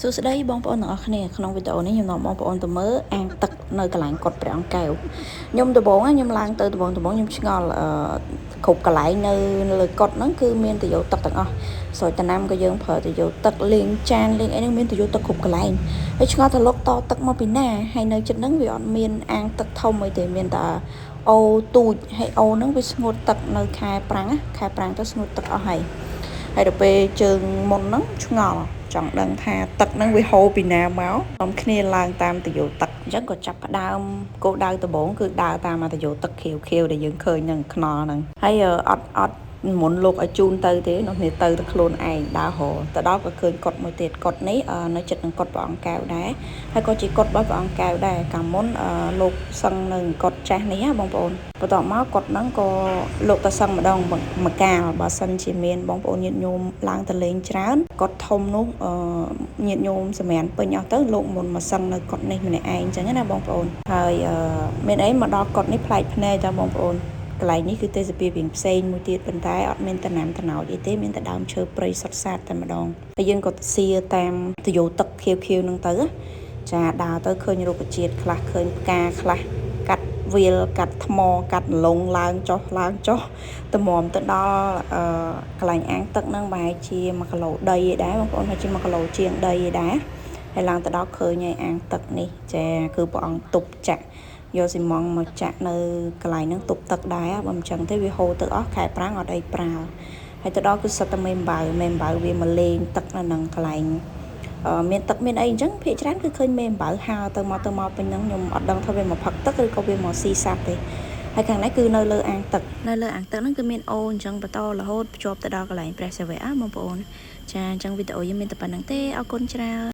សួស្តីបងប្អូនទាំងអស់គ្នាក្នុងវីដេអូនេះខ្ញុំនាំបងប្អូនទៅមើលអាងទឹកនៅកន្លែងកុដិព្រះអង្គកែវខ្ញុំដំបូងខ្ញុំឡើងទៅដំបូងដំបូងខ្ញុំឆ្ងល់អឺគ្រប់កន្លែងនៅលើកុដិហ្នឹងគឺមានតយោទឹកទាំងអស់ស្រោចដំណាំក៏យើងប្រើតយោទឹកលាងចានលាងអីហ្នឹងមានតយោទឹកគ្រប់កន្លែងហើយឆ្ងល់ថាលោកតទឹកមកពីណាហើយនៅចិត្តហ្នឹងវាអត់មានអាងទឹកធំអីទេមានតែអូទូចហើយអូហ្នឹងវាស្ងួតទឹកនៅខែប្រាំងណាខែប្រាំងទៅស្ងួតទឹកអស់ហើយ ហើយដល់ពេលជើងមុនហ្នឹងឆ្ងល់ចង់ដឹងថាទឹកហ្នឹងវាហូរពីណាមកនាំគ្នាឡើងតាមតយោទឹកអញ្ចឹងក៏ចាប់ផ្ដើមគោលដៅដំបូងគឺដើរតាមអាតយោទឹកខៀវខៀវដែលយើងឃើញនឹងខ្នល់ហ្នឹងហើយអត់អត់មុនលោកឲ្យជូនទៅទេនោះគ្នាទៅតែខ្លួនឯងដើររកទៅដល់ក៏ឃើញកុដិមួយទៀតកុដិនេះនៅចិត្តនឹងកុដិព្រះអង្គកែវដែរហើយក៏ជាកុដិរបស់ព្រះអង្គកែវដែរកាលមុនលោកសឹងនៅកុដិចាស់នេះណាបងប្អូនបន្ទាប់មកកុដិហ្នឹងក៏លោកទៅសឹងម្ដងមួយកាលបើសិនជាមានបងប្អូនញាតិញោមឡើងទៅលេងច្រើនកុដិធំនោះញាតិញោមសម្រានពេញអស់ទៅលោកមុនមកសឹងនៅកុដិនេះម្នាក់ឯងអញ្ចឹងណាបងប្អូនហើយមានអីមកដល់កុដិនេះប្លែកភ្នែកតាបងប្អូនកន្លែងនេះគឺទេសភាពរៀងផ្សេងមួយទៀតប៉ុន្តែអត់មានតំណាំតំណោចអីទេមានតែដើមឈើព្រៃសុទ្ធសាធតែម្ដងហើយយើងក៏សៀតាមទយោទឹកខៀវៗហ្នឹងទៅចាដើរទៅឃើញរុក្ខជាតិខ្លះឃើញផ្កាខ្លះកាត់វាលកាត់ថ្មកាត់លងឡើងចុះឡើងចុះតម្រាំទៅដល់អឺកន្លែងអាងទឹកហ្នឹងប្រហែលជា1គីឡូដីឯដែរបងប្អូនប្រហែលជា1គីឡូជាងដីឯដែរហើយឡើងទៅដល់ឃើញឯអាងទឹកនេះចាគឺព្រះអង្គទប់ចាក់យកស៊ីម៉ង់មកចាក់នៅកន្លែងហ្នឹងទប់ទឹកដែរបើមិនចឹងទេវាហូរទៅអស់ខែប្រាំងអត់អីប្រើហើយទៅដល់គឺសិតតែមេអំបៅមេអំបៅវាមកលេងទឹកនៅនឹងកន្លែងមានទឹកមានអីអញ្ចឹងភាគច្រើនគឺឃើញមេអំបៅហើទៅមកទៅមកពេញហ្នឹងខ្ញុំអត់ដឹងថាវាមកផឹកទឹកឬក៏វាមកស៊ីសត្វទេហើយខាងនេះគឺនៅលើអាងទឹកនៅលើអាងទឹកហ្នឹងគឺមានអូអញ្ចឹងបន្តរហូតភ្ជាប់ទៅដល់កន្លែងព្រះសិវៈបងប្អូនចាអញ្ចឹងវីដេអូយើងមានតែប៉ុណ្្នឹងទេអរគុណច្រើន។